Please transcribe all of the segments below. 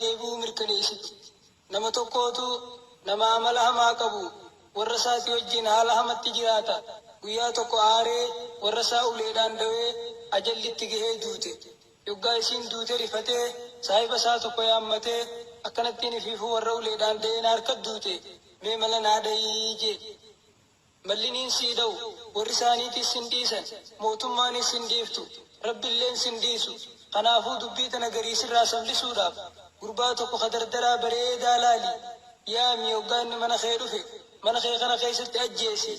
Deebi'uu mirkaneessiti. Nama tokkootu nama amala hamaa qabu warra isaatii wajjiin haala hamatti jiraata. Guyyaa tokko aaree warra isaa uleedhaan dhawee ajalli itti gahee duute. Yoggaa isiin duute rifatee saahiba isaa tokko yaammatee akkanattiin ifiifuu warra uleedhaan dhahee na harkat duute mee mala naa dhayi jeen. Malliniin sii dha'u, warri isaaniitis sin dhiisan, mootummaanis sin dhiiftu, Rabbilleen sin dhiisu. Kanaafuu dubbii tana garii sirraa sallisuudhaaf gurbaa tokko ka dardaraa bareedaa laali, yaami, hoggaa inni mana kee dhufe, mana kee kana keessatti ajjeesi.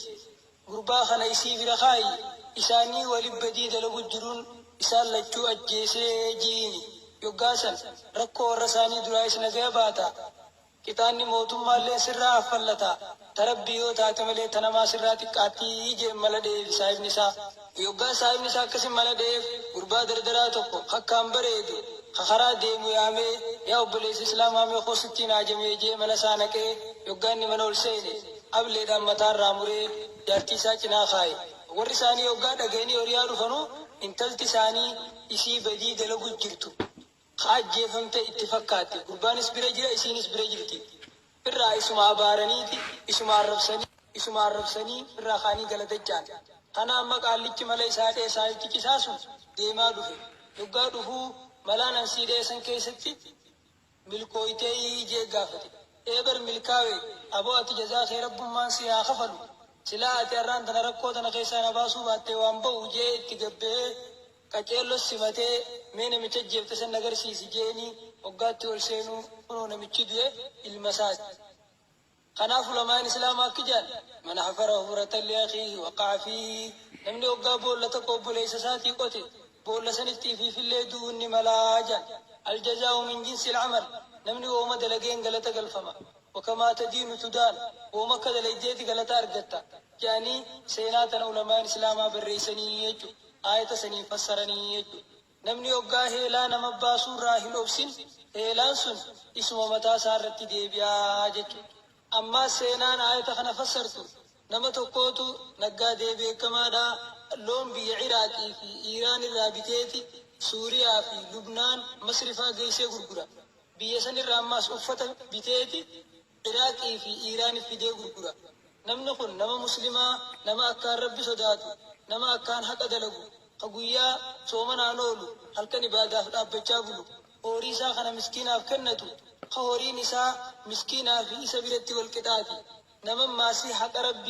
Gurbaa kana isii bira kaayi, isaanii wali badii dalagu jiruun isaan lachuu ajjeesee ji'iini. Yoggaa san rakkoo warra isaanii duraayis nagaya baata. Qixaanni mootummaalleen sirraa haffallata, ta Rabbii yoo taate malee ta namaa sirraa xiqqaatti jeen mala dhayeefi saahibni isaa. Yoggaa saahibni isaa akkasin mala dhayeef, gurbaa dardaraa tokko ka akkaan bareedu, ka karaa deemu yaamee, yaa obboleessa islaamaa mee koo sittiin haajamee jee mana isaa naqee, yoggaa inni mana ol seene, ableedhaan mataarraa muree, jaartii isaa cinaa kaaye. Warri isaanii yoggaa dhagayanii horiyaa dhufanu, intalti isaanii isii badii dalagu jirtu. Ka ajjeefamte itti fakkaatti. Gurbaanis bira jira, isiinis bira jirti. Irraa isuma abaaraniiti, isuma arrabsanii, isuma arrabsanii irraa ka'anii gala dacha'an. Kana amma qaallichi mala isaa dhee saahibtichi isaa sun deemaa dhufe. Yoggaa dhufuu malaan an sii dhee san keessatti milkooyteeyii jee gaafate. Ee bar milkaawe, aboo ati jazaa kee Rabbummaan sii haa kafalu. Silaa ati arraan tana rakkoo tana keessaa na baasuu baattee waan ba'u jee itti gad bahee Qaceellos simatee, Mee namicha ajjeefte san na garsiisi je'eenii hoggaa itti ol seenu, kunoo namichi du'e ilma isaati. Kanaaf ulamaa'in Islaamaa akki je'an, Man hafara hufratan li akhiihi waqa'a fiihi, namni hoggaa boolla tokko obboleeysa isaatii qote, boolla sanitti ifiifillee du'uun ni malaa je'an. Al jazaa'u min jinsil amal, namni wooma dalageen galata galfama. Wa kamaa tadiinu tudaan, wooma akka dalaydeeti galata argatta je'anii seenaa tana ulamaa'in Islaamaa barreeysanii jechu. Aayata saniin fassaranii jechuudha. Namni hoggaa heelaa nama baasuurraa hin obsin heelaan sun isuma mataa isaa irratti deebi'a jechuudha. Ammaas seenaan aayata kana fassartu nama tokkootu naggaadee beekamaadha loon biyya Iraaqii fi Iiraan irraa biteeti Suuriyaa fi Lubnaan, Masri faa geessee gurgura. Biyya sanirraa ammaas uffata biteeti Iraaqii fi Iiraanif fidee gurgura. Namni kun nama Muslimaa, nama akkaan Rabbi sodaatu, nama akkaan haqa dalagu, ka guyyaa soomanaan oolu, halkan ibaadaaf dhaabbachaa bulu, horii isaa kana miskiinaaf kennatu, ka horiin isaa miskiinaa fi isa biratti wal qixaati. Nama maasii haqa Rabbii.